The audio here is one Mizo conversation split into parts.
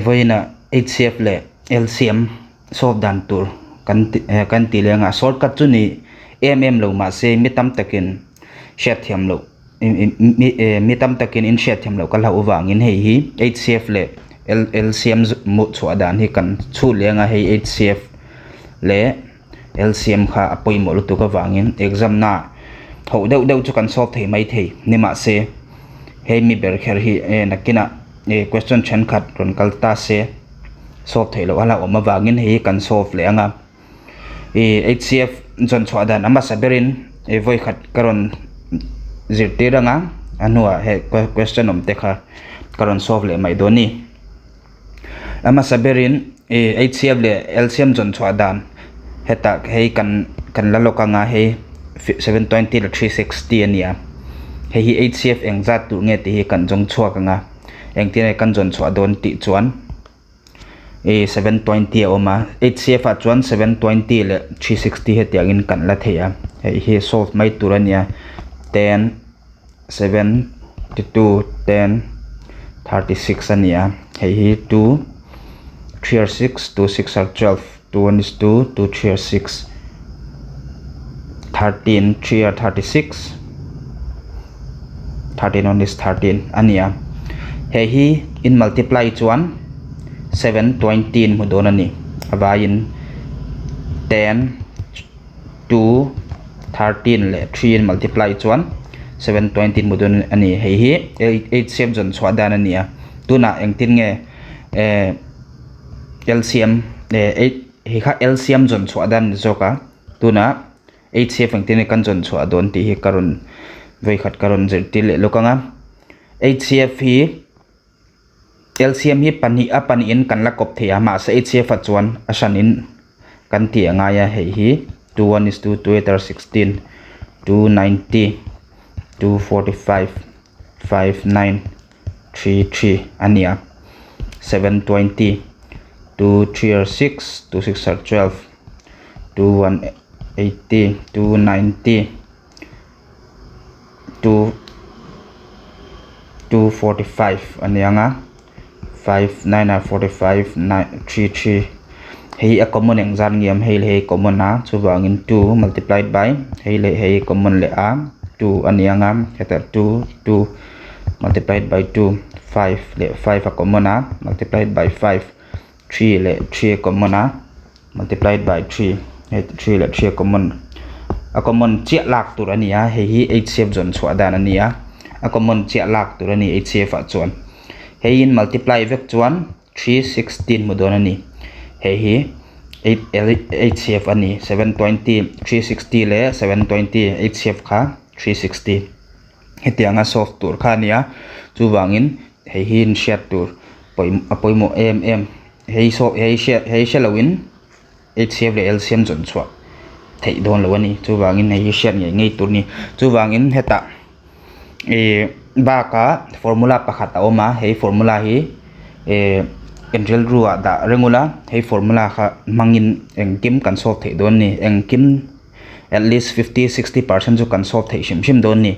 Vawiinah HCF leh LCM solve dan tur kan kan ti leng a, shortcut chu ni em em lo mahse mi tam takin hriatthiam loh mi tam takin in hriatthiam loh ka hlauh avangin hei hi HCF leh LCM hmuh chhuah dan hi kan chhut leng a, hei HCF leh LCM kha a pawimawh lutuk avangin exam na hoh deuh deuh chu kan solve thei mai thei ni mahse hei mi ber kher hi nakinah question thenkhat rawn kal ta se solve theih loh a hlauhawm avangin hei hi kan solve leh ang a, ih HCF zawn chhuah dan a hmasa berin vawi khat ka rawn zirtir ang a, a hnuah hei question awm te kha ka rawn solve leh mai dawn a ni. A hmasa berin ih HCF leh LCM zawn chhuah dan hetah hei kan kan la lawk anga hei 720 leh 360 a ni a hei hi HCF eng zat tur nge tih hi kan zawng chhuak ang a engtin nge kan zawn chhuah dawn tih chuan ih 720 a awm a HCF ah chuan 720 leh 360 hetiangin kan la thei a hei hi solve mai tur a ni a 10 72 10 36 a ni a hei hi 2 3 or 6 2 6 or 12 2 1 is 2 2 3 or 6 13 3 or 36 13 1 is 13 a ni a hei hi in multiply chuan 720 in hmu dawn a ni a vaiin 10 2 13 leh 3 in multiply chuan 720 hmu dawn a ni. Hei hi HCF zawn chhuah dan a ni a. Tunah engtin nge eh LCM eh hei kha LCM zawn chhuah dan a ni zawk a. Tunah HCF engtin nge kan zawn chhuah dawn tih hi ka rawn vawikhat ka rawn zirtir leh lawk ang a. HCF hi LCM hi pahnih a pahnihin kan la kawp thei a mahse HCF ah chuan a hranin kan tih a ngai a hei hi 2 1 is 2 2 8 are 16 2 90 2 45 5 9 3 3 a ni a 7 20 2 3 are 6 2 6 are 12 2 1 80 2 90 2 245 a ni ang a 5 9 ah 45 9 3 3 hei a common eng zat nge awm hei leh hei common a chuvangin 2 multiplied by hei leh hei common leh a 2 a ni ang a hetah 2 2 multiplied by 2 5 leh 5 a common a multiplied by 5 3 leh 3 a common a multiplied by 3 hei 3 leh 3 a common a common chiah lak tur a ni a hei hi HCF zawn chhuah dan a ni a a common chiah lak tur a ni HCF ah chuan hei in multiply vek chuan 316 hmu dawn a ni hei hi HCF a ni 720 360 leh 720 HCF kha 360 hetianga solve tur kha a ni a chuvangin hei hi in hriat tur a pawimawh em em. Hei saw hei hriat hei hre loin HCF leh LCM zawn chhuah theih dawn lo a ni. Chuvangin hei hi hriat ngei ngei tur a ni. Chuvangin hetah ih bakah formula pakhat a awm a, hei formula hi ih in rilru ah dah reng ula hei formula kha hmangin engkim kan solve theih dawn a ni. Engkim at least 50 60% chu kan solve theih hrim hrim dawn a ni.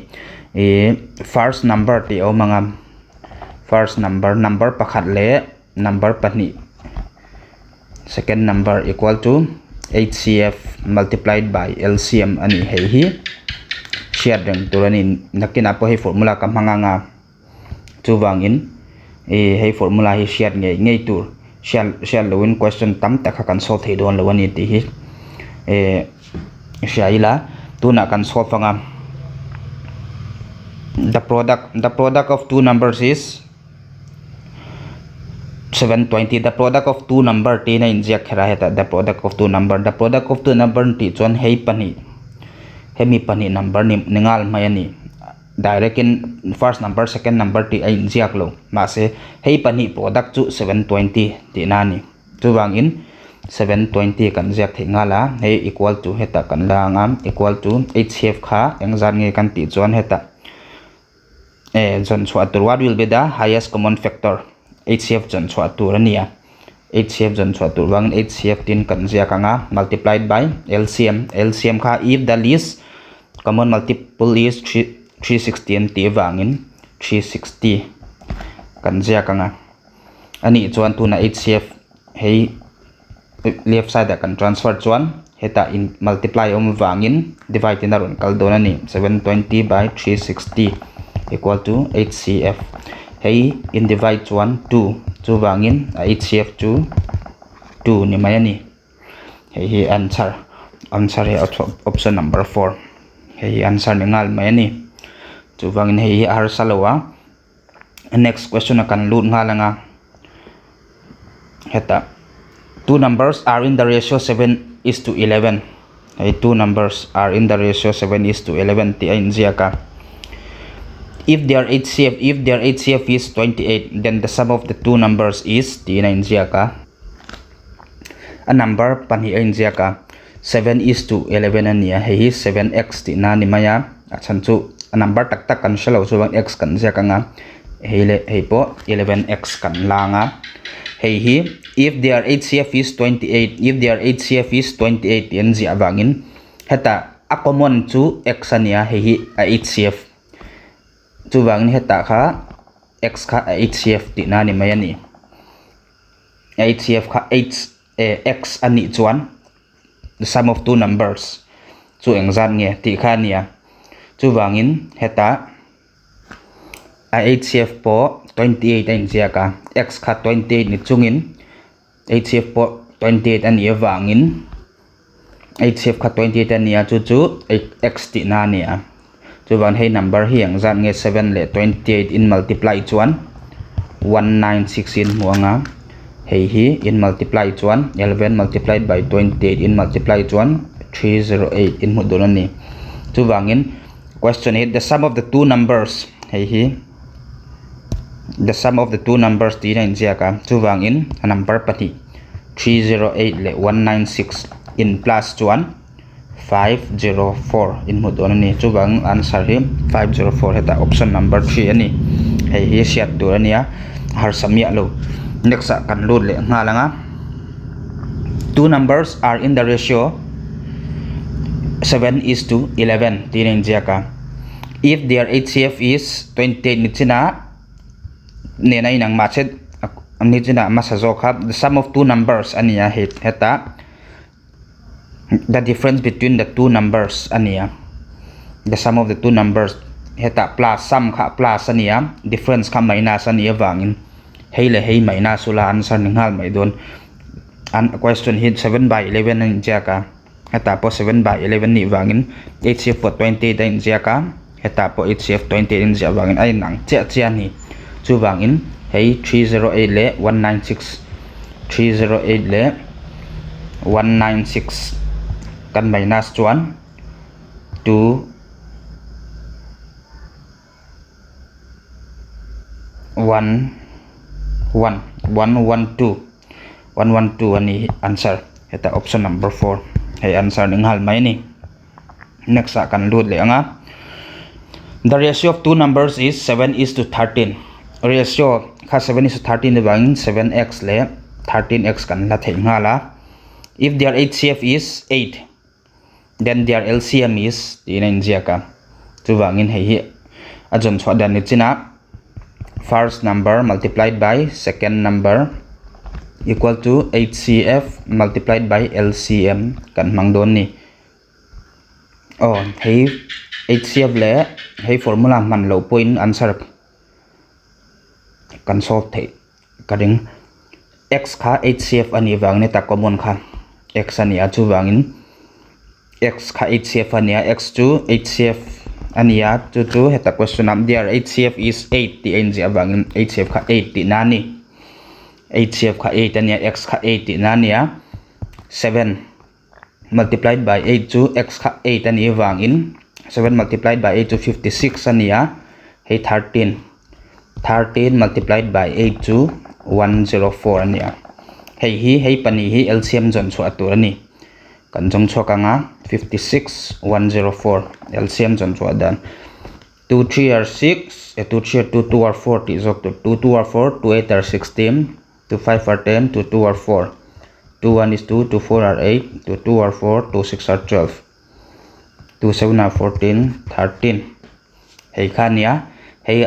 Ih first number tih a awm ang a, first number number pakhat leh number pahnih second number equal to HCF multiplied by LCM a ni hei hi hriat reng tur a ni nakinah pawh hei formula ka hmang ang a chuvangin ih hei formula hi hriat ngei ngei tur hriat hriat lohin question tam tak kha kan solve thei dawn lo a ni tih hi eh hria ila tunah kan solve ang a the product the product of two numbers is 720 the product of two number tiin a inziak kher a hetah the product of two number the product of two number tih chuan hei pahnih hemi pahnih number ni ni nghal mai a ni direct in first number second number tih a inziak lo mahse hei pahnih product chu 720 tihna a ni chuvangin 720 kan ziak theih nghal a hei equal to hetah kan la ang a equal to HCF kha engzat nge kan tih chuan hetah. Eh zawn chhuah tur what will be the highest common factor HCF zawn chhuah tur a ni a HCF zawn chhuah tur vangin HCF tin kan ziak ang a multiplied by LCM LCM kha if the least common multiple is 3 360 an tih vangin 360 kan ziak ang a. A nih chuan tunah HCF hei left side ah kan transfer chuan hetah in multiply a awm avangin divide in a rawn kal dawn a ni 720 by 360 equal to HCF hei in divide chuan 2 chuvangin a HCF chu 2 ni mai a ni hei hi answer answer hi option number 4 hei hi answer ni nghal mai a ni chuvangin hei hi a harsa lo a. Next question a kan lut nghal anga hetah two numbers are in the ratio 7 is to 11 hei two numbers are in the ratio 7 is to 11 tih a inziak a if their HCF if their HCF is 28 then the sum of the two numbers is tiin a inziak a a number pahnih a inziak a 7 is to 11 a ni a hei hi 7x tihna a ni mai a a chhan chu a number tak tak kan hre lo chuan x kan ziak ang a hei leh hei pawh 11x kan la ang a hei hi if their HCF is 28 if their HCF is 28 tih an ziah avangin hetah a common chu x a ni a hei hi a HCF chuvangin hetah kha x kha a HCF tihna a ni mai a ni a HCF kha h eh x a nih chuan the sum of two numbers chu engzat nge tih kha a nia chuvangin hetah a HCF pawh 28 a inziak a x kha 28 ni chungin HCF pawh 28 a nih avangin HCF kha 28 a nia chu chu x tihna a ni a chuvang hei number hi engzat nge 7 leh 28 in multiply chuan 196 in hmu anga hei hi in multiply chuan 11 multiplied by 28 in multiply chuan 308 in hmu dawn a ni chuvangin question hi the sum of the two numbers hei hi the sum of the two numbers tiin a inziak a chuvangin a number pahnih 308 leh 196 in plus chuan 504 in hmu dawn a ni chuvang answer hi 504 hetah option number 3 a ni hei hi hriat tur a nia harsa miah lo next ah kan lut leh nghal ang a two numbers are in the ratio 7 is to 11 tiin a inziak a if their HCF is 28 ni chin a nena inang mahse ni chinah hmasa zawk kha the sum of two numbers a ni a hetah the difference between the two numbers a ni a the sum of the two numbers hetah plus sum kha plus a ni a difference kha minus a nih avangin hei leh hei minus ula answer ni nghal mai dawn an question hi 7 by 11 a inziak a hetah pawh 7 by 11 nih vangin HCF pawh 28 a inziak a hetah pawh HCF 28 a inziah vangin a inang chiah chiah a ni chuvangin hei 308 leh 196 308 leh 196 kan minus chuan 2 1 1 1 1 2 1 1 2 a ni answer hetah option number 4 hei answer ni nghal mai a ni next ah kan lut leh ang a the ratio of two numbers is 7 is to 13 ratio kha 7 is to 13 avangin 7x leh 13x kan la theih nghal a if their HCF is 8 then their LCM is tiin a inziak a chuvangin hei hi a zawn chhuah dan ni chinah first number multiplied by second number equal to HCF multiplied by LCM kan hmang dawn ni. Aw hei HCF leh hei formula hman loh pawhin answer kan solve theih ka ring. X kha HCF a nih vangin heta common kha x a ni a chuvangin x kha HCF a ni a x chu HCF a ni a chu chu heta question ah their HCF is 8 tih a inziah avangin HCF kha 8 tihna a ni. HCF kha 8 a ni a x kha 8 tihna a ni a 7. multiplied by 8 chu x kha 8 a nih avangin 7 multiplied by 8 chu 56 a ni a hei 13 13 multiplied by 8 chu 104 a ni a hei hi hei pahnih hi LCM zawn chhuah tur a ni kan zawng chhuak anga 56 104 LCM zawn chhuah dan 2 3 are 6 2 3 are 2 2 are 4 tih zawk tur 2 2 are 4 2 8 are 16 2 5 are 10 2 2 are 4 2 1 is 2 2 4 are 8 2 2 are 4 2 6 are 12 2 7 are 14 13 hei kha ania hei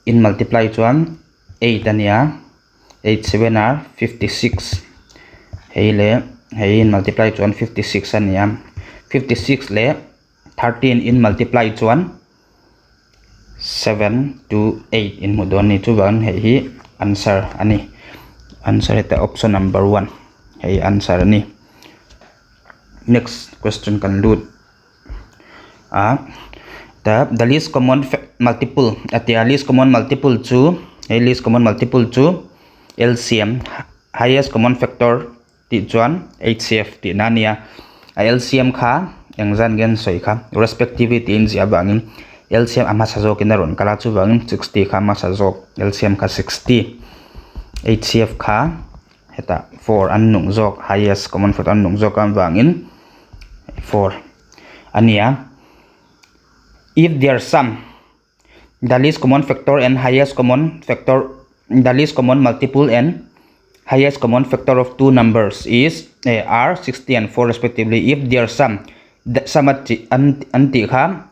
in multiply chuan 8 ania. 8 7 are 56 hei leh hei in multiply chuan 56 a ni a 56 leh 13 in multiply chuan 7 2 8 in hmu dawn a ni chuvangin hei hi answer a ni answer heta option number 1 hei answer a ni next question kan lut a the the least common multiple a tia least common multiple chu hei least common multiple chu L_C_M highest common factor tih chuan H_C_F tihna a nia a L_C_M kha engzan nge an sawi kha respectively tiin ziah avangin L_C_M a hmasa zawkin a rawn kal a chuvangin 60 kha a hmasa zawk L_C_M kha 60 H_C_F kha hetah 4 an nung zawk highest common factor an nung zawk avangin 4 a ni a if their sum the least common factor and highest common factor the least common multiple and highest common factor of two numbers is eh, are 60 and 4 respectively if their sum the sum a chi an an tih kha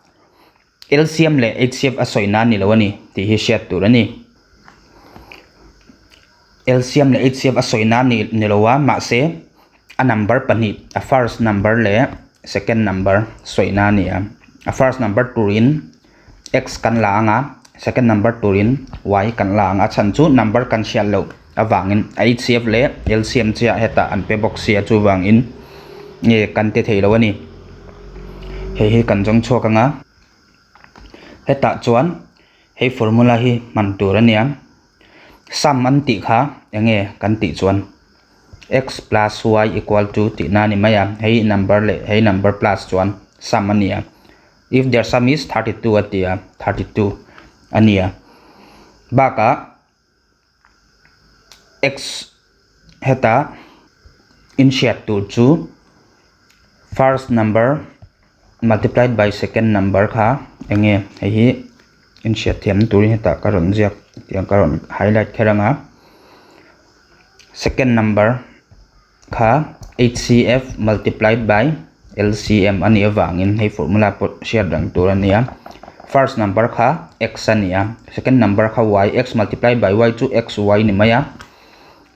LCM leh HCF a sawi nan ni lo a ni tih hi hriat tur a ni LCM leh HCF a sawi nan ni ni lo a mahse a number pahnih a first number leh second number sawi na a ni a a first number turin x kan la ang a second number turin y kan la ang a chhan chu number kan hriat loh avangin a HCF leh LCM chiah hetah an pe bawk sia chuvangin nge kan ti thei lo a ni hei hi kan zawng chhuak ang a hetah chuan hei formula hi hman tur a nia sum an tih kha eng nge kan tih chuan x plus y equal to tih na a ni mai a hei number leh hei number plus chuan sum a ni a if their sum is 32 a ti a 32 a ni a bakah x heta inhriat tur chu first number multiplied by second number kha eng nge hei hi inhriat thiam turin hetah ka rawn ziak tiang ka rawn highlight kher ang a second number kha HCF multiplied by LCM a nih avangin hei formula pawh hriat reng tur a ni a first number kha x a ni a second number kha y x multiplied by y chu xy ni mai a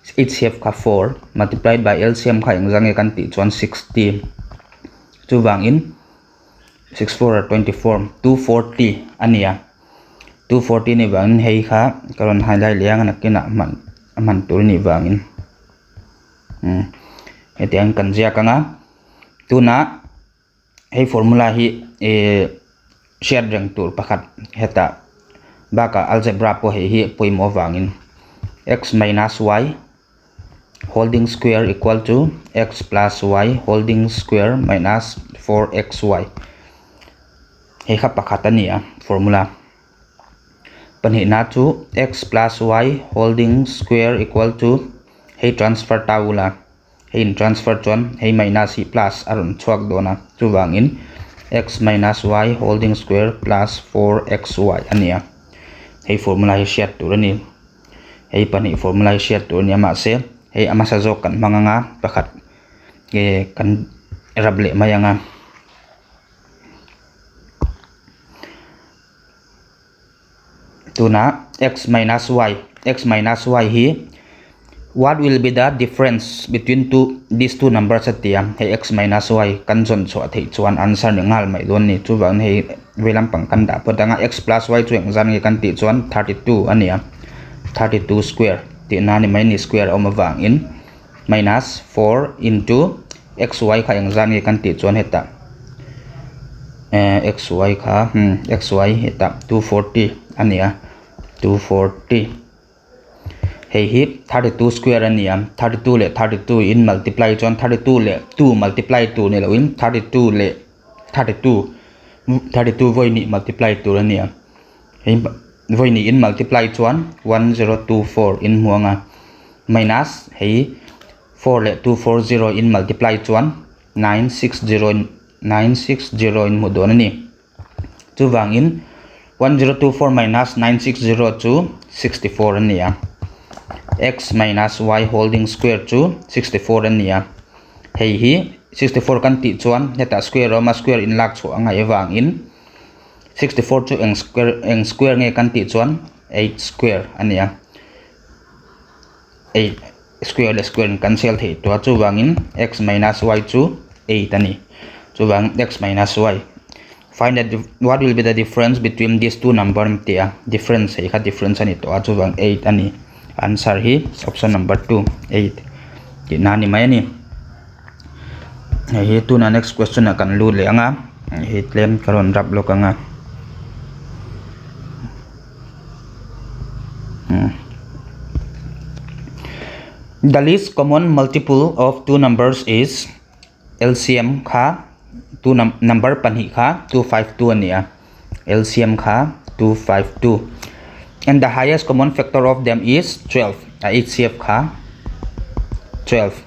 HCF kha 4 multiplied by LCM kha engzah nge kan tih chuan 60 chuvangin 6 4 are 24 240 a ni a 240 ni vangin hei kha ka rawn highlight leh ang a nakinah hman a hman tur a nih vangin hetiang kan ziak ang a tunah hei formula hi ih hriat reng tur pakhat hetah bakah algebra pawh hei hi pawimawh avangin x minus y holding square equal to x plus y holding square minus 4xy hei kha pakhat a ni a formula pahnihna chu x plus y holding square equal to hei transfer ta ula hei in transfer chuan hei minus hi plus a rawn chhuak dawn a chuvangin x minus y holding square plus 4xy a ni a hei formula hi hriat tur a ni hei pahnih formula hi hriat tur a ni a mahse hei a hmasa zawk kan hmang anga pakhat nge kan rap leh mai anga tunah x minus y x minus y hi what will be the difference between two these two numbers a ti a hei x minus y kan zawn chhuah theih chuan answer ni nghal mai dawn a ni chuvangin hei vei lampang kan dah phawt anga x plus y chu engzat nge kan tih chuan 32 a ni a 32 square tihna a ni mai ni square a awm avangin minus 4 into xy kha engzat nge kan tih chuan hetah xy kha xy hetah 240 a ni a 240 hei hi 32 square a ni a 32 leh 32 in multiply chuan 32 leh 2 multiply tur ni loin 32 leh 32 32 vawi hnih multiply tur a ni a hei vawi hnih in multiply chuan 1024 in hmu anga minus hei 4 leh 240 in multiply chuan 960 960 in hmu dawn a ni chuvangin 1024 minus 960 chu 64 a ni a x minus y holding square chu 64 a ni a hei hi 64 kan tih chuan hetah square a awm a square in lak chhuah a ngaih avangin 64 chu eng square eng square nge kan tih chuan 8 square a ni a. 8 square leh square in cancel theih tawh a chuvangin x minus y chu 8 a ni chuvang x minus y find the what will be the difference between these two number an ti a difference hei kha difference a ni tawh a chuvang 8 a ni answer hi option number 2 8 tih na a ni mai a ni hei hi tuna next question ah kan lut leh ang a hei tlem ka rawn rap lawk ang a. The least common multiple of two numbers is LCM kha two number pahnih kha 252 a ni a LCM kha 252 and the highest common factor of them is 12 a HCF kha 12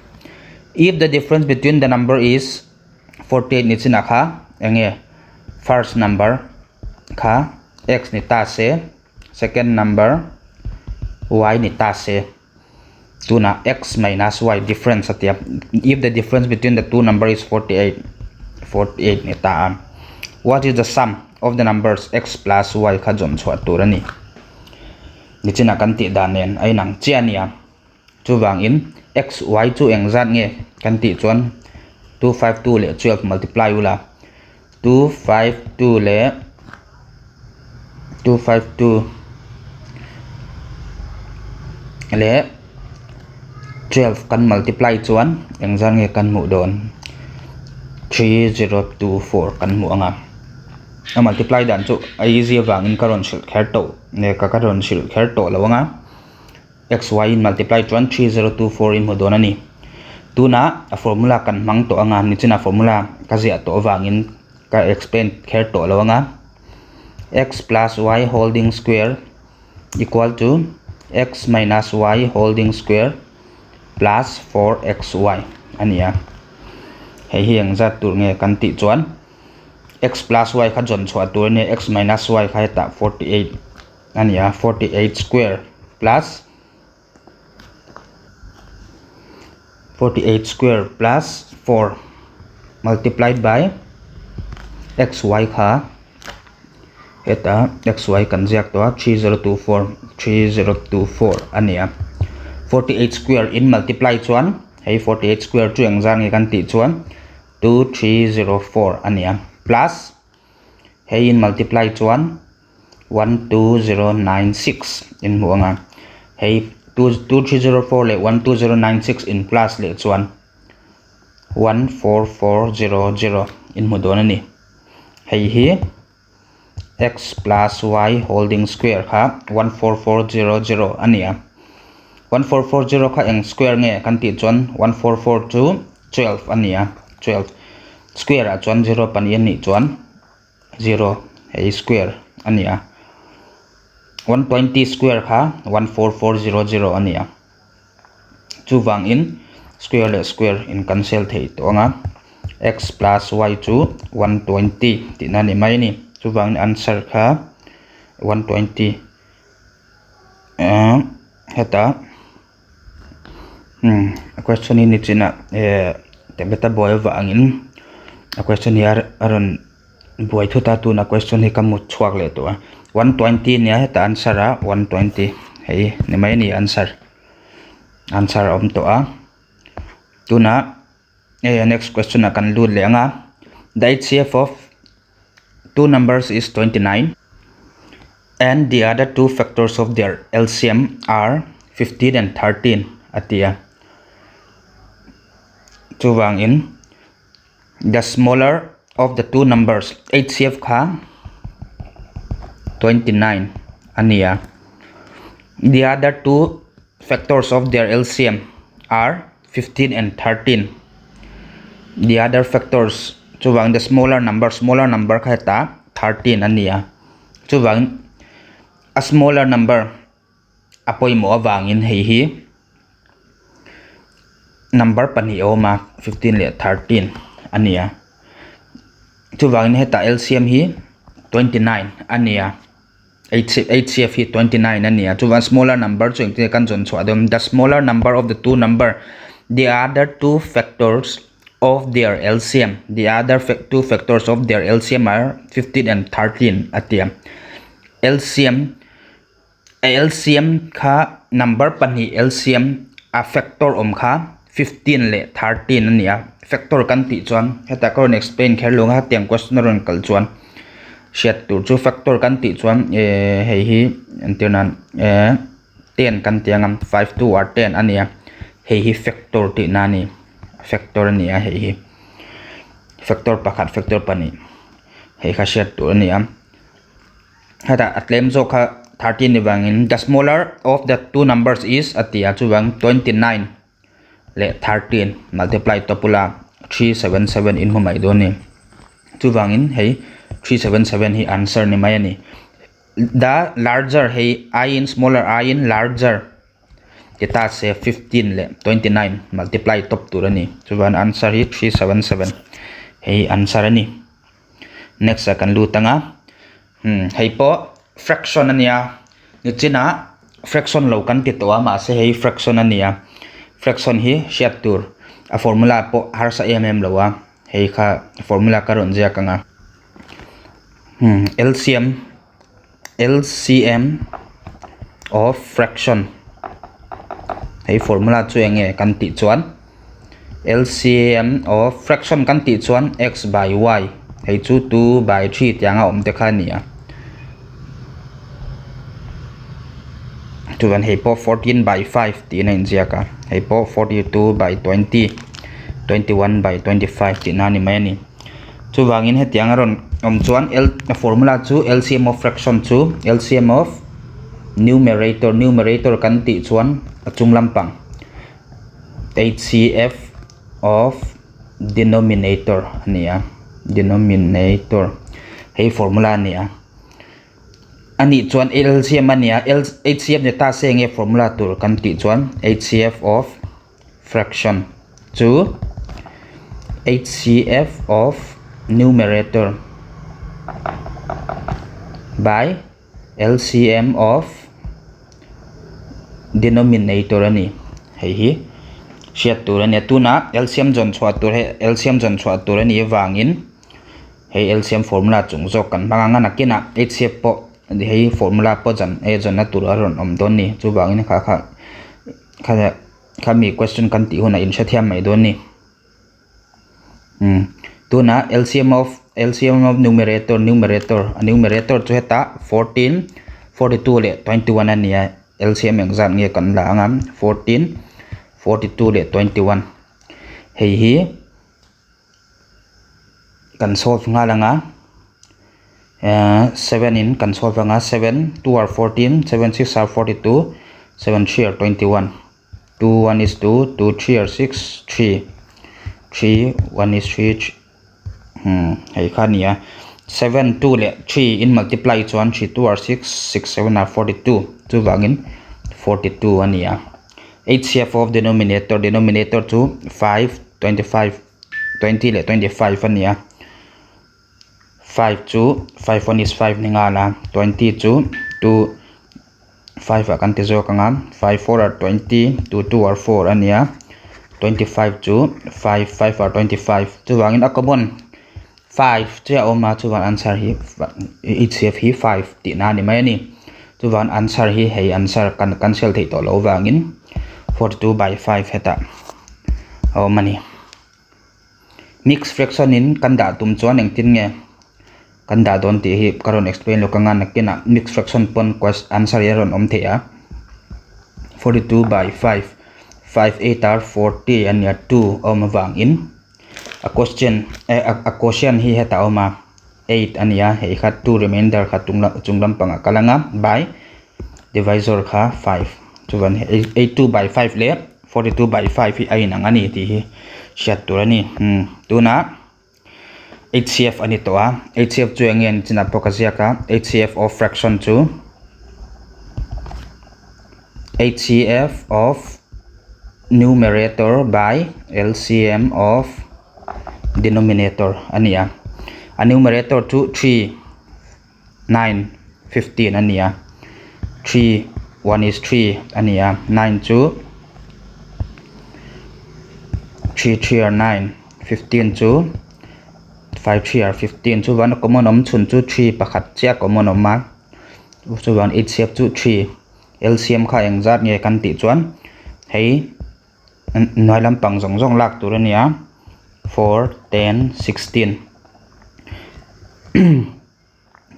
if the difference between the number is 48 ni chinah kha enge first number kha x ni ta se second number y ni ta se tunah x minus y difference a tia if the difference between the two number is 48 48 ni ta a what is the sum of the numbers x plus y kha zawn chhuah tur a ni nichinah kan tih dan nen a inang chiah a nia. Chuvangin x, y chu engzat nge kan tih chuan 252 leh 12 multiply ula 252 leh 252 leh 12 kan multiply chuan engzat nge kan hmuh dawn 3024 kan hmuh ang a a multiply dan chu a easy avangin ka rawn hrilh kher tawh ka rawn hrilh kher tawh lo ang a. X, y in multiply chuan 3024 in hmu dawn a ni. Tunah a formula kan hmang tawh anga nichina formula ka ziah tawh avangin ka explain kher tawh lo anga x plus y holding square equal to x minus y holding square plus 4xy a ni a. Hei hi engzat tur nge kan tih chuan x plus y kha zawn chhuah tur a ni a, x minus y kha hetah 48 a ni a 48 square plus 48 square plus 4 multiplied by xy kha heta xy kan ziak tawh a 3024 3024 a ni a 48 square in multiply chuan hei 48 square chu engzat nge kan tih chuan 2304 a ni a plus hei in multiply chuan 12096 in hmuh ang a hei 2304 leh 12096 in plus leh chuan 14400 in hmu dawn a ni hei hi x plus y holding square kha 14400 a ni a 1440 kha eng square nge kan tih chuan 144 chu 12 a ni a 12 square ah chuan 0 pahnih a nih chuan 0 hei square a ni a 120 square kha 14400 a ni a chuvangin square leh square in cancel thei tawh ang a x plus y chu 120 tihna a ni mai a ni chuvangin answer kha 120 heta a question hi nichinah tablet a buai avangin a question hi a rawn buai thut a tuna question hi ka hmu chhuak leh tawh a 120 nia heta answer a 120 hei ni mai a ni answer answer a awm tawh a tunah hei next question ah kan lut leh ang a the HCF of two numbers is 29 and the other two factors of their LCM are 15 and 13 a ti a chuvangin The smaller of the two numbers, HCF kha 29 a ni a. The other two factors of their LCM are 15 and 13. The other factors chuvang the smaller number, smaller number kha heta 13 a ni a. Chuvang a smaller number a pawimawh avangin hei hi number pahnih a awm a 15 leh 13 a ni a chuvangin hetah LCM hi 29 a ni a HCF hi 29 a ni a chuvang smaller number chu engtin nge kan zawn chhuah dawn the smaller number of the two number the other two factors of their LCM the other two factors of their LCM are 15 and 13 a ti a LCM. A LCM kha number pahnih LCM. A factor awm kha 15 leh 13 a ni a. Factor kan tih chuan hetah ka rawn explain kher lo ang a, hetiang question a rawn kal chuan hriat tur chu factor kan tih chuan eh hei hi entir nan eh ten kan ti ang a, five two are ten a ni a, hei hi factor tihna a ni, factor a ni a hei hi factor pakhat factor pahnih hei kha hriat tur a ni a. Hetah a tlem zawk kha 13 ni vangin the smaller of the two numbers is a ti a chuvang 29 leh 13 multiply tawp ula 377 in hmu mai dawn a ni. Chuvangin hei 377 hi answer ni mai a ni. The larger hei aiin smaller aiin larger ti ta se 15 leh 29 multiply tawp tur a ni. Chuvan answer hi 377 hei answer a ni. Next ah kan lut ang a, umm hei pawh fraction a nia nichinah fraction lo kan ti tawh a mahse hei fraction a nia fraction hi hriat tur a formula pawh harsa em em lo a hei kha formula ka rawn ziak ang a umm L_C_M L_C_M of fraction hei formula chu eng nge kan tih chuan L_C_M of fraction kan tih chuan x by y hei chu 2 by 3 tih anga awm te kha a ni a chuan hei pawh 14 by 5 tiin a inziak a hei pawh 42 by 20 21 by 25 tihna a ni mai a ni. Chuvangin hetiang a rawn awm chuan L formula chu LCM of fraction chu LCM of numerator numerator kan tih chuan a chung lampang HCF of denominator a ni a denominator hei formula a ni a a nih chuan LCM a ni a HCF ni ta se enge formula tur kan tih chuan HCF of fraction chu HCF of numerator by LCM of denominator a ni. Hei hi hriat tur a nia. Tunah LCM zawn chhuah tur hei LCM zawn chhuah tur a nih avangin hei LCM formula chung zawk kan hmang ang a nakinah HCF pawh hei formula pawh zan zawnna tur a rawn awm dawn a ni. Chuvangin kha kha. Kha khami question kan tih hunah in hrethiam mai dawn ni. Umm tunah LCM of LCM of numerator numerator a numerator chu hetah 14 42 leh 21 a ni a LCM engzat nge kan la ang a 14 42 leh 21 hei hi kan solve nghal ang a ehh seven in kan solve ang a seven two are 14 seven six are 42 seven three are 21 two one is two two three are six three three one is three hmm hei kha a ni a seven two leh three in multiply chuan three two are six six seven are 42 chuvangin 42 a ni a. HCF of denominator denominator chu 5 25 20 leh 25 a ni a 5 chu 5 one is 5 ni nghal a 20 chu 2 5 ah kan ti zawk ang a 5 4 are 20 2 2 are 4 a ni a 25 chu 5 5 are 25 chuvangin a common 5 chiah a awm a chuvan answer hi HCF hi 5 tihna a ni mai a ni chuvan answer hi hei answer kan cancel theih tawh loh vangin 42 by 5 hetah a awm a ni mix fraction in kan dah tum chuan engtin nge kan dah dawn tih hi ka rawn explain lawk anga nakinah mix fraction pawn answer hi a rawn awm thei a 42 by 5 5 8 are 40 a nia 2 a awm avangin A question eh a quotient hi hetah a awm a 8 a ni a hei kha 2 remainder kha chung lampangah kal ang a by divisor kha 5 chuan 82 by 5 leh 42 by 5 hi a inang a ni tih hi hriat tur a ni umm tunah HCF a ni tawh a HCF chu eng nge an chinah pawh ka ziak a HCF of fraction chu HCF of numerator by LCM of denominator a ni a a numerator chu 3 9 15 a ni a 3 1 is 3 a ni a 9 chu 3 3 are 9 15 chu 5 3 are 15 chuan a common awm chhun chu 3 pakhat chiah common awm a chuan HCF chu 3 LCM kha engzat nge kan tih chuan hei Hnuai lampang zawng zawng lak tur a ni a, four ten sixteen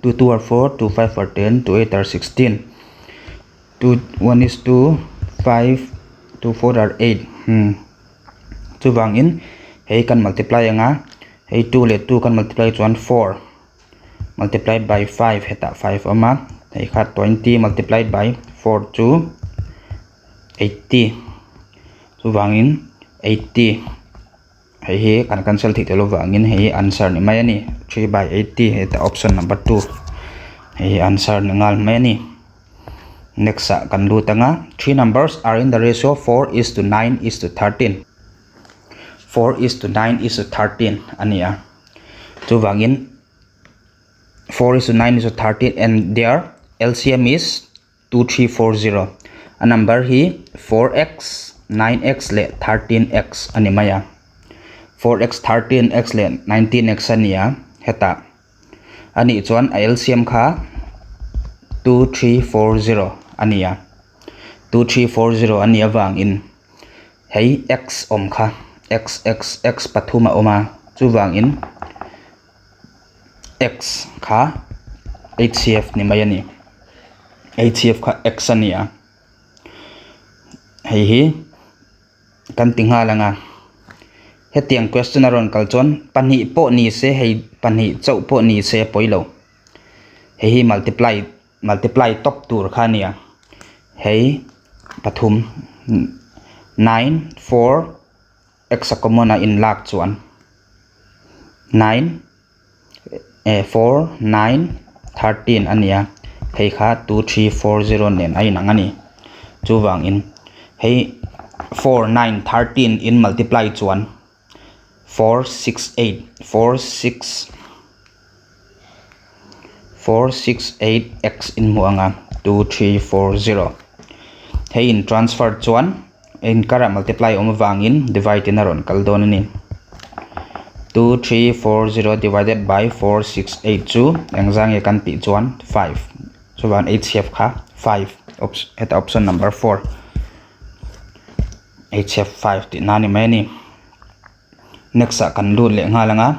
two two are four two five are ten two eight are sixteen two one is two five two four are eight hmm chuvangin hei kan multiply ang a hei two leh two kan multiply chuan four multiplied by five hetah five a awm a hei kha twenty multiplied by four chu. Eighty chuvangin eighty hei hi kan cancel theih tel avangin hei hi answer ni mai a ni three by eighty heta option number two hei hi answer ni nghal mai a ni next ah kan lut ang a three numbers are in the ratio four is to nine is to thirteen four is to nine is to thirteen a ni a chuvangin four is to nine is to thirteen and their L_C_M is. 2340 a number hi 4x 9x leh 13x a ni mai a 4x 13x leh 19x a ni a hetah a nih chuan a LCM kha 2340 a ni a 2340 a nih avangin hei x awm kha x x x pathum a awm a chuvangin x kha HCF ni mai a ni. HCF kha x a ni a. Hei hi kan ti nghal ang a. Hetiang question a rawn kal chuan pahnih pawh ni se hei pahnih chauh pawh ni se a pawi lo. Hei hi multiply multiply tawp tur kha a ni a. Hei pathum nine four x a common a inlak chuan nine eh four nine thirteen a ni a hei kha two three four zero nen a inang a ni chuvangin hei four nine thirteen in multiply chuan four six eight four six four six eight x in hmuh ang a two three four zero hei in transfer chuan inkar ah multiply awm avangin divide in a rawn kal dawn a ni two three four zero divided by four six eight chu engzah nge kan tih chuan five chuan H_F kha five heta option number four H_F five tih na a ni mai a ni next ah kan lut leh nghal ang a.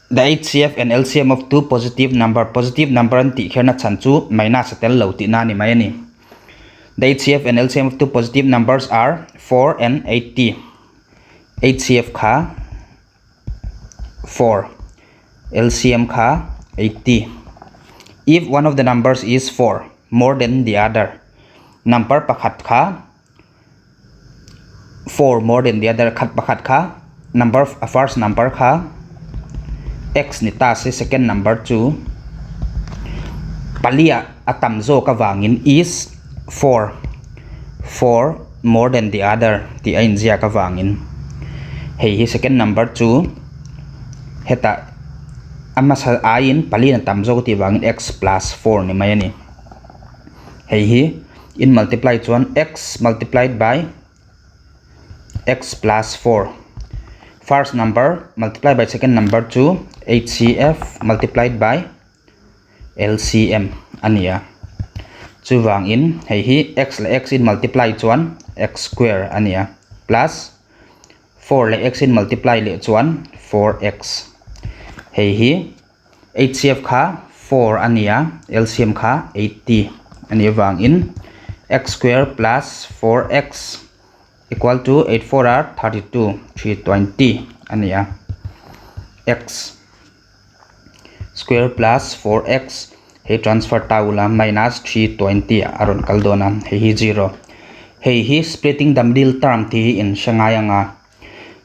The HCF and LCM of two positive number, positive number an tih kherna chhan chu minus a tel lo tihna a ni mai a ni. The HCF and LCM of two positive numbers are 4 and 80. HCF kha 4, LCM kha 80. If one of the numbers is 4 more than the other, number pakhat kha 4 more than the other khat pakhat kha number a first number kha x ni ta se second number chu palia a tam zawk avangin is 4 4 more than the other tih a inziak avangin hei hi second number chu hetah a hmasa aiin palian a tam zawk tih vangin x plus 4 ni mai a ni hei hi. In multiply chuan x multiplied by x plus 4 first number multiply by second number chu HCF multiplied by LCM a ni a chuvangin hei hi x leh x in multiply chuan x square a ni a plus 4 leh x in multiply leh chuan 4x hei hi HCF kha 4 a ni a, LCM kha 80 a nih avangin x square plus 4x equal to 8 4 are 32 320 a ni a. x square plus 4x hei transfer ta ula minus 320 a rawn kal dawn a, hei hi 0. Hei hi splitting the middle term tih hi in hre ngai ang a.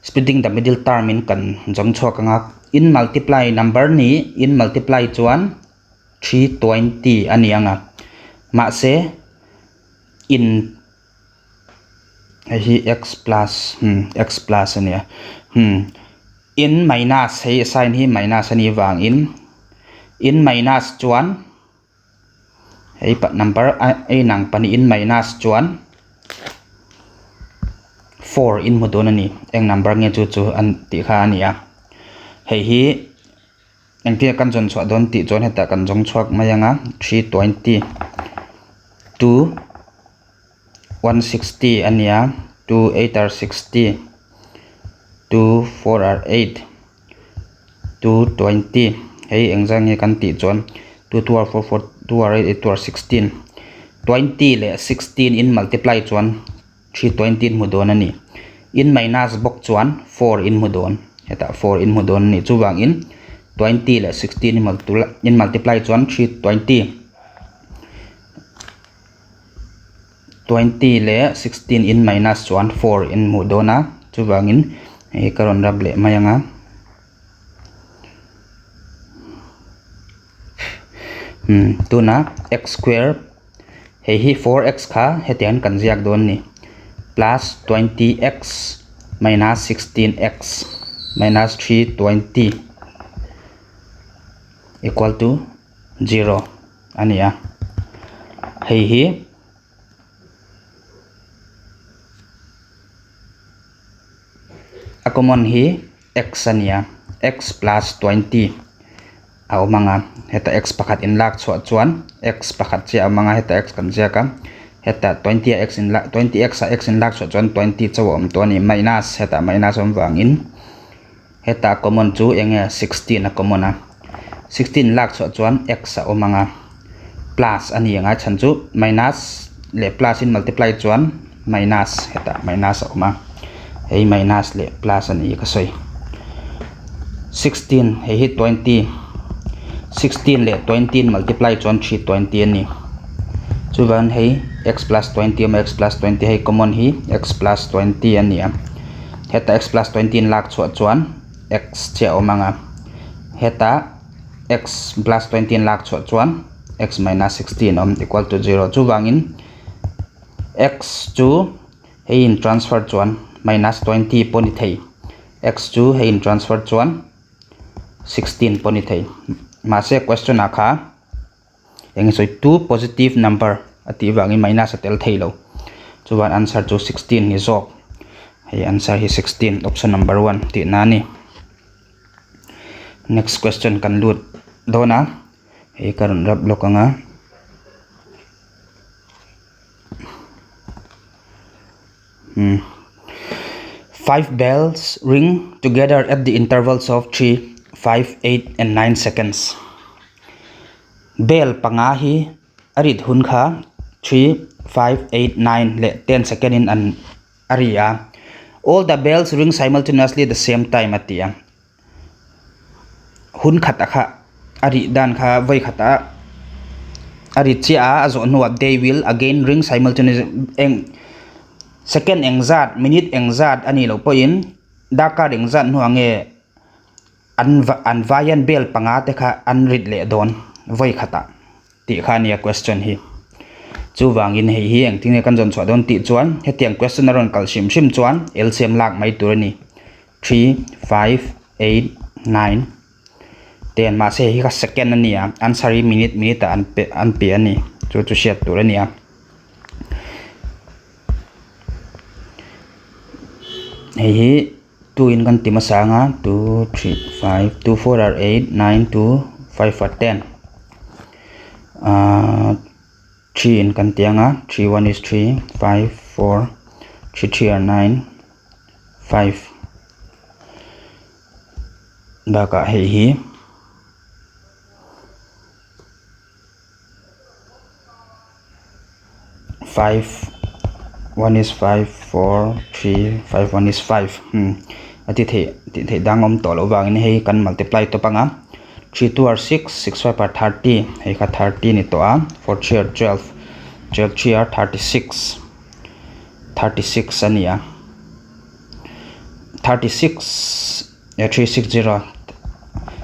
Splitting the middle term in kan zawng chhuak ang a, in multiply number ni in multiply chuan 320 a ni ang a, mahse in hei hi x plus hmm x plus a ni a hmm in minus hei sign hi minus a nih vangin in minus chuan Hei number a inang pahnihin minus chuan 4 in hmu dawn a ni. Eng number nge chu chu an tih kha a ni a. Hei hi engtin kan zawn chhuah dawn tih chuan hetah kan zawng chhuak mai ang a 320 2. 160 a nia 2 8 are 60 2 4 are 8 2 20 hei engzah nge kan tih chuan 2 2 are 4 4 2 are 8 8 2 are 16 20 leh 16 in multiply chuan 320 in hmu dawn a ni in minus bawk chuan 4 in hmu dawn hetah 4 in hmu dawn a ni chuvangin 20 leh 16 in multiply chuan 320 20 leh 16 in minus chuan 4 in hmuh dawn a, chuvangin hei ka rawn rap leh mai ang a. Hmm, tuna x square hei hi 4x kha hetiang kan ziak dawn ni plus 20x minus 16x minus 320 equal to 0 a ni a hei hi a common hi x a ni a x plus 20 a awm ang a heta x pakhat in lak chhuah chuan x pakhat chiah a awm ang a heta x kan ziak a heta 20 a x in lak 20 x a x in lak chhuah chuan 20 chauh a awm tawh a ni minus hetah minus a awm vangin Heta common chu eng nge 16 a common a, 16 lak chhuah chuan x a awm ang a, plus a ni ang a chhan chu minus leh plus in multiply chuan minus hetah minus a awm a, hei minus leh plus a ni ka sawi. 16 hei hi 20, 16 leh 20 in multiply chuan 320 a ni. Chuvan hei x plus 20 awm a x plus 20 hei common hi x plus 20 a ni a. Heta x plus 20 in lak chhuah chuan x chiah a awm ang a, heta x plus 20 in lak chhuah chuan x minus 16 a awm equal to 0 chuvangin x chu hei in transfer chuan minus 20 pawh ni thei x chu hei in transfer chuan 16 pawh ni thei mahse question ah kha Eng sawi two positive number a tih vangin minus a tel thei lo. Chuan answer chu 16 ni zawk. Hei answer hi 16 option number 1 tih na a ni. Next question kan lut dawn a. Hei ka rawn rap lawk ang a. Five bells ring together at the intervals of 3, 5, 8 and 9 seconds. Bell panga hi a rit hun kha 3, 5, 8, 9 leh 10 second in an a ri a. All the bells ring simultaneously at the same time a ti a. Hun khat a kha a rih dan kha vawi khat a a ri chiah a a zawh hnuah they will again ring simultaneously eng second eng zat minute eng zat a nih loh pawhin darkar eng zat hnuah nge an an vai hian bell panga te kha an rit leh dawn vawi khatah. Tih kha a nia question hi. Chuvangin hei hi engtin nge kan zawn chhuah dawn tih chuan hetiang question a rawn kal hrim hrim chuan LCM lak mai tur a ni. 3, 5, 8, 9, 10 mahse hei hi kha second a ni a answer hi minute minute ah an pe an pe a ni. Chu chu hriat tur a ni a. Hei hi 2 in kan ti hmasa ang a 2, 3, 5, 2, 4 are 8, 9, 2, 5 are 10 ahh 3 in kan ti ang a 3 1 is 3, 5, 4, 3, 3 are 9, 5 bakah hei hi. 5 1 is 5 4 3 5 1 is 5 hmm a ti theih tih theih dang awm tawh loh vangin hei kan multiply tawp ang a 3 2 are 6 6 5 are 30 hei kha 30 ni tawh a 4 3 are 12 12 3 are 36 36 a ni a 36 360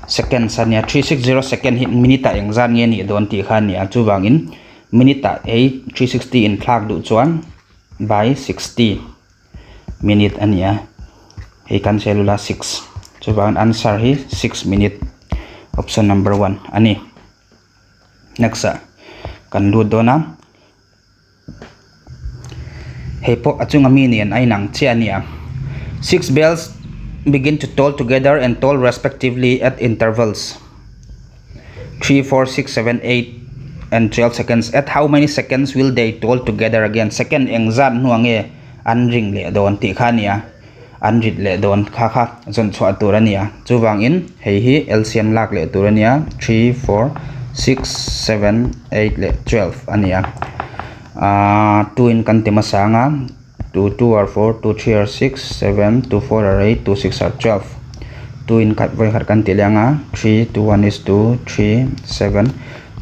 seconds a nia 360 second hi minute ah engzat nge nih dawn tih kha a ni a chuvangin minute ah hei 360 in thlak duh chuan by 60 minute a ni a hei kan cellula 6 chuvangin answer hi 6 minute option number 1 a ni next ah kan lut dawn a. Hei pawh a chunga mi nen a inang chiah a nia. Six bells begin to toll together and toll respectively at intervals 3, 4, 6, 7, 8 and 12 seconds at how many seconds will they toll together again second eng zat hnuah nge an ring leh dawn tih kha a nia an rit leh dawn kha kha zawn chhuah tur a nia chuvangin hei hi LCM lak leh tur a nia three four six seven eight leh 12 a nia ahh two in kan ti hmasa ang a two two are four two three are six seven two four are eight two six are 12 two in khat vawi khat kan ti leh ang a three two one is two three seven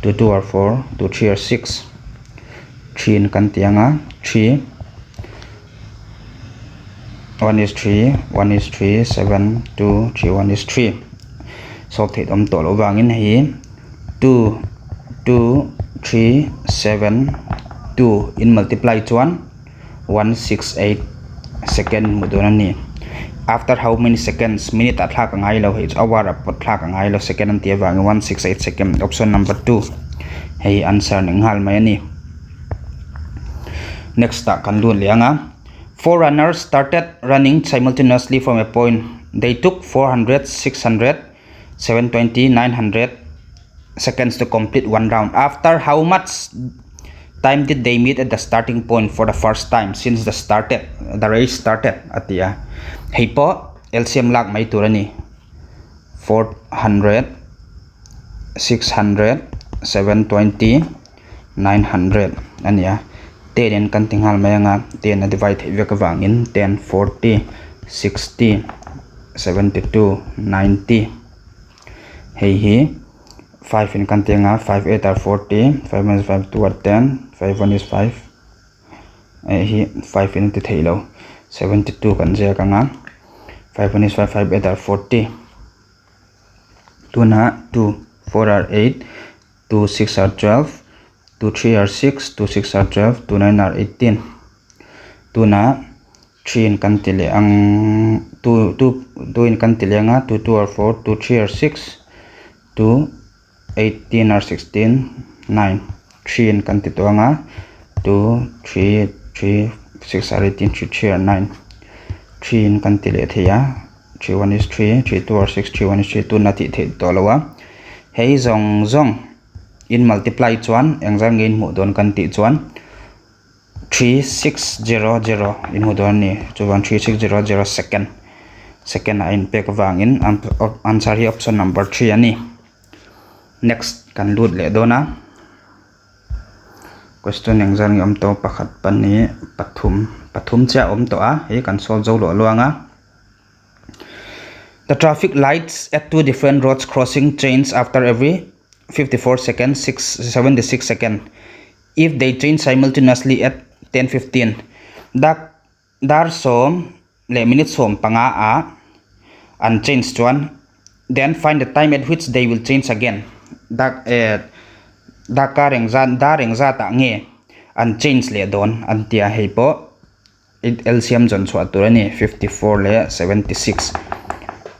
two two are four two three are six three in kan ti ang a three. 1 is 3 1 is 3 7 2 3 1 is 3 solve theih awm tawh loh vangin hei hi 2 2 3 7 2 in multiply chuan 1 6 8 second hmuh dawn a ni after how many seconds minute ah thlak a ngai lo hei chu hour ah pawh thlak a ngai lo second an tih avangin 1 6 8 second option number 2 hei answer ni nghal mai a ni. Next ah kan lut leh ang a. Four runners started running simultaneously from a point. They took 400, 600, 720, 900 seconds to complete one round. After how much time did they meet at the starting point for the first time since the started the race started a ti a. Hei pawh LCM lak mai tur a ni. 400, 600, 720. 900 a ni a, ten in kan ti nghal mai ang a, ten a divide theih vek avangin ten, 40, 60, 72, 90 hei hi 5 in kan ti ang a, 5 8 are 40, 5 minus 5 2 are 10, 5 1 is 5 hei hi 5 in a ti theih lo, 72 kan ziak ang a, 5 1 is 5, 5 8 are 40 tunah 2 4 are 8. 2 6 are 12 2 3 are 6 2 6 are 12 2 9 are 18 tunah 3 in kan ti leh ang 2 2 2 in kan ti leh ang a 2 2 are 4 2 3 are 6 2 18 are 16 9 3 in kan ti tawh ang a 2 3 3 6 are 18 3 3 are 9 3 in kan ti leh thei a. 3 1 is 3, 3 2 are 6, 3 1 is 3 tuna tih theih tawh lo a. Hei zawng zawng in multiply chuan engzat nge in hmuh dawn kan tih chuan 3 6 0 0 in hmuh dawn a ni. Chuan 3 6 0 0 second second ah a inpek avangin answer hi option number 3 a ni. Next kan lut leh dawn a. Question engzat nge awm tawh pakhat pahnih pathum pathum chiah a awm tawh a hei kan solve zo luah luang a. The traffic lights at two different roads crossing change after every 54 seconds, 6, 76 second. If they change simultaneously at 10:15, dak dar sawm leh minute 15 ah an change chuan then find the time at which they will change again. Dak eh dakar engzat dar engzat ah nge an change leh dawn an tia hei pawh. LCM zawn chhuah tur a ni 54 leh 76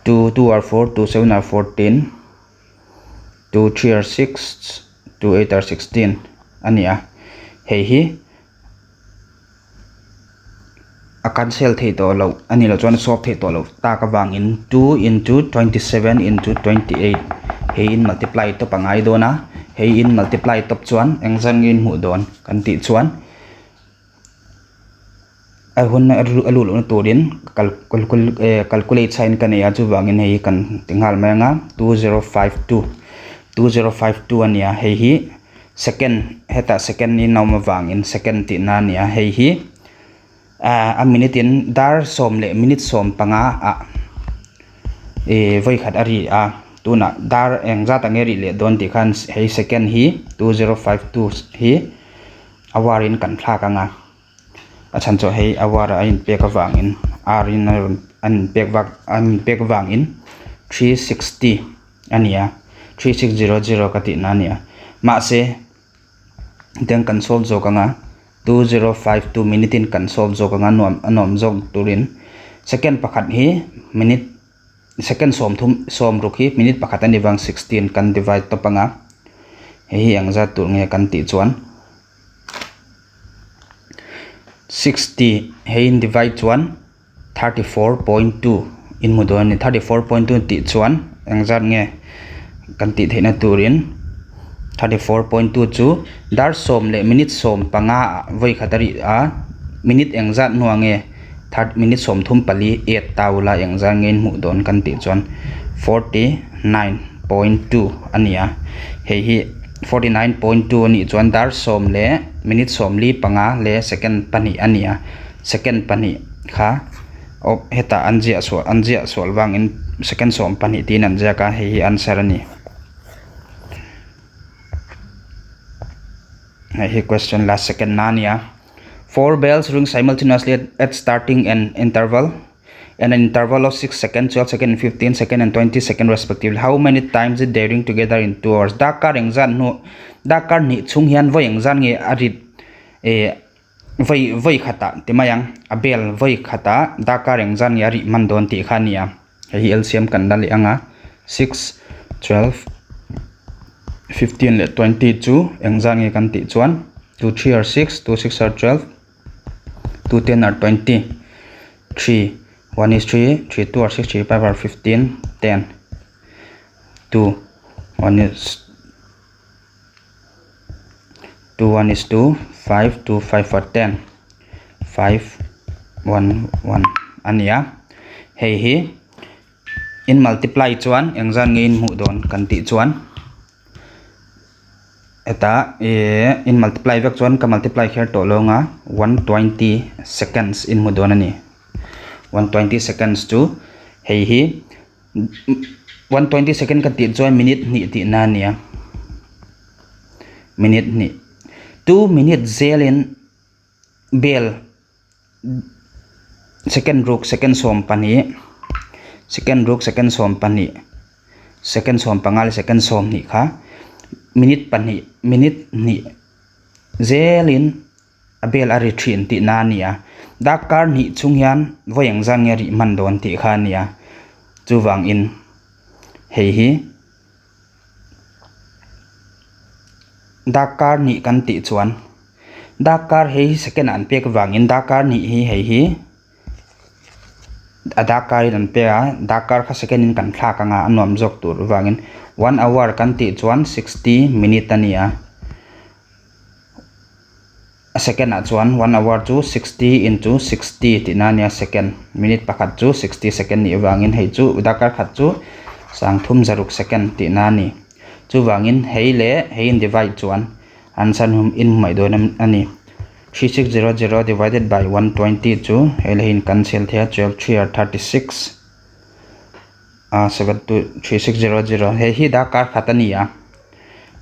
2 2 are 4 2 7 are 14 2 3 are 6 2 8 are 16 a ni a hei hi a cancel thei tawh loh a ni loh chuan a solve thei tawh loh tak avangin 2 into 27 into 28 hei in multiply tawp a ngai dawn a hei in multiply tawp chuan engzat nge in hmuh dawn kan tih chuan. A hun a luh lohna turin calculate sign ka nei a chuvangin hei hi kan ti nghal mai ang a 2052 2052 a ni a hei hi second hetah second in a awm avangin second tihna a ni a hei hi a minute in dar sawm leh minute 15 ah ih vawi khat a ri a tunah dar engzat ang nge ri leh dawn tih khan hei second hi 2052 hi. A war in kan thlak ang a, a chhan chu hei a war a inpek avangin ar in a rawn an inpek vak an inpek vangin 360 a ni a 3600 ka tihna a ni a mahse tiang kan solve zawk ang a 2052 minute in kan solve zawk ang a nuam a nuam zawk turin second pakhat hi minute second 30 60 hi minute pakhat a ni vang 16 kan divide tawp ang a. Hei hi eng zat tur nge kan tih chuan 60 hei in divide chuan 34.2 in hmu dawn a ni. 34.2 tih chuan eng zat nge kan tih theihna turin 34.2 chu dar sawm leh minute 15 ah vawi khat a ri a, minute engzat hnuah nge third minute 34 add ta ula engzat nge in hmuh dawn kan tih chuan 49.2 a ni a, hei hi 49.2 a nih chuan dar sawm leh minute 45 leh second pahnih a ni a, second pahnih kha awp hetah an ziah sual an ziah sual vangin second 12 tiin an ziak a, hei hi answer a ni. Hei hi question last second na a ni a. Four bells ring simultaneously at, at starting and interval and an interval of 6 second, 12 second, 15 second and 20 second respectively. How many times did they ring together in 2 hours? Dakar engzat hnu dakar hnih chhung hian vawi engzat nge a rit eh vawi vawi khatah ti mai ang a bell vawi khatah dakar engzat nge a rih hman dawn tih kha a ni a. Hei hi LCM kan la leh ang a, 6, 12, 15 leh 20 chu engzat nge kan tih chuan 2 3 are 6, 2 6 are 12, 2 10 are 20, 3 1 is 3, 3 2 are 6, 3 5 are 15, 10, 2 1 is 2 1 is 2, 5 2 5 are 10, 5 1 1 a ni a. Hei hi in multiply chuan engzat nge in hmuh dawn kan tih chuan hetah ih in multiply vek chuan ka multiply kher tawh lo anga 120 seconds in hmu dawn a ni. 120 seconds chu hei hi 120 second ka tih chuan minute hnih tih na a ni a, minute hnih. 2 minute zelin bell second ruk second 12, second ruk second 12, second 15 leh second 20 kha minute pahnih minute hnih zelin a bel a ri thin tih na a ni a, darkar hnih chhung hian vawi engzat nge rih hman dawn tih kha a ni a, chuvangin hei hi darkar hnih kan tih chuan darkar hei hi second ah an pek vangin darkar hnih hi hei hi a darkar in an pek a, darkar kha second in kan thlak anga a nuam zawk tur vangin one hour kan tih chuan 60 minute a ni a. A second ah chuan one hour chu 60 into 60 tihna a nia second minute pakhat chu 60 second nih avangin hei chu darkar khat chu sangthum zaruk second tihna a ni. Chuvangin hei leh hei in divide chuan answer in hmu mai dawn a ni. 3600 divided by 120 chu hei leh hei in cancel thei a 12 3 are 36 a 7 2 3600 hei hi darkar khat a ni a.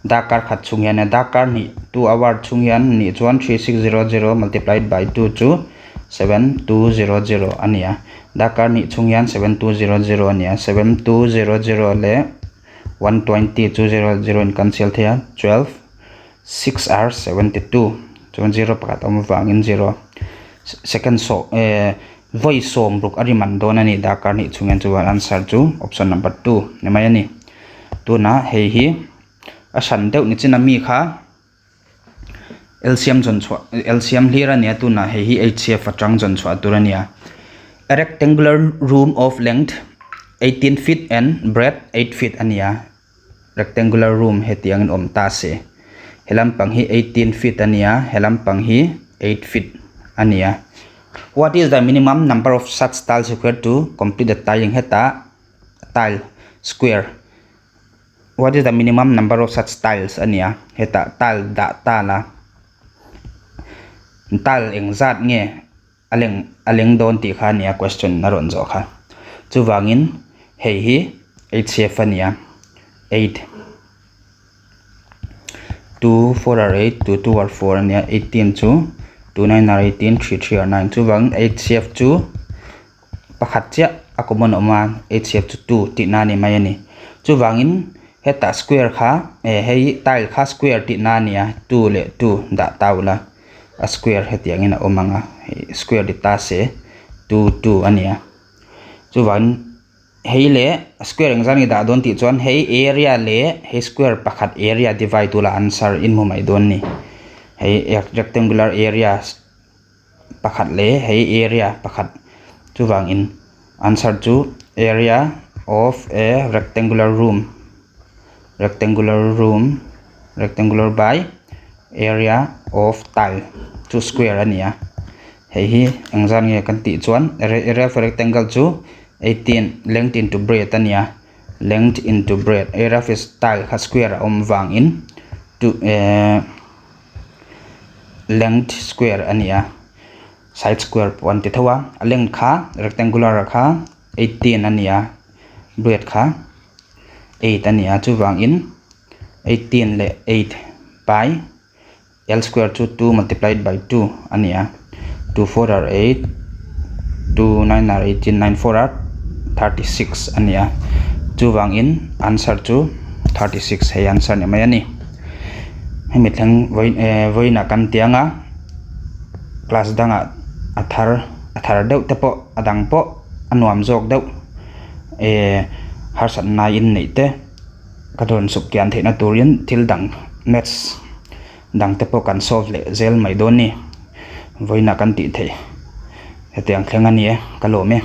Darkar khat chhung hian darkar hnih 2 hour chhung hian nih chuan 3600 multiplied by 2 chu 7200 a ni a. Darkar hnih chhung hian 7200 a ni a. 7200 leh 120 chu 0 0 in cancel thei a 12 6 are 72 chuan 0 pakhat awm avangin 0 second sawh eh vawi sawm ruk a ri man dawn a ni darkar hnih chhung hian chuan answer chu option number 2 ni mai a ni. Tunah hei hi a hran deuh ni chin a mi kha LCM zawn chhuah LCM hlir a nia tunah hei hi HCF atang zawn chhuah tur a nia. A rectangular room of length 18 feet and breadth 8 feet a nia. Rectangular room hetiang in awm ta se. He lampang hi 18 feet a nia, he lampang hi 8 feet a nia. What is the minimum number of such tiles required to complete the tiling? Hetah tile square what is the minimum number of such tiles a nia hetah tile dah tal a tile engzat nge a leng a leng dawn tih kha a nia question a rawn zawh kha chuvangin hei hi HCF a nia 8 2 4 are 8 2 2 are 4 a nia 18 chu 2 9 are 18 3 3 are 9 chuvangin HCF chu pakhat chiah a common awm a HCF chu 2 tihna a ni mai a ni. Chuvangin hetah square kha eh hei tile kha square tihna a ni a 2 leh 2 dah ta ula a square hetiangin a awm ang a hei square ni ta se 2 2 a ni a. Chuvangin hei leh square engzat nge dah dawn tih chuan hei area leh hei square pakhat area divide ula answer in hmu mai dawn a ni. Hei rectangular area pakhat leh hei area pakhat chuvangin answer chu area of a rectangular room rectangular room. Rectangular by area of tile chu square a ni a. Hei hi eng zan nge kan tih chuan area of rectangle chu 18 length into breadth a ni a. Length into breadth area of tile kha square a awm vangin two eh length square a ni a. Side square pawh an ti tho a. A length kha rectangular kha 18 a ni a breadth kha 8 a ni a chuvangin 18 leh 8 by L square chu 2 multiplied by 2 a ni a 2 4 are 8 2 9 are 18 9 4 are 36 a ni a chuvangin answer chu 36 hei answer ni mai a ni hemi thleng vawi eh vawiinah kan ti ang a class dangah a thar a thar deuh te pawh a dang pawh a nuam zawk deuh eh harsatna in neih te ka rawn suk kian theihna turin thil dang maths dang te pawh kan solve leh zel mai dawn a ni vawiinah kan tih theih hetiang thleng a ni e ka lawm e.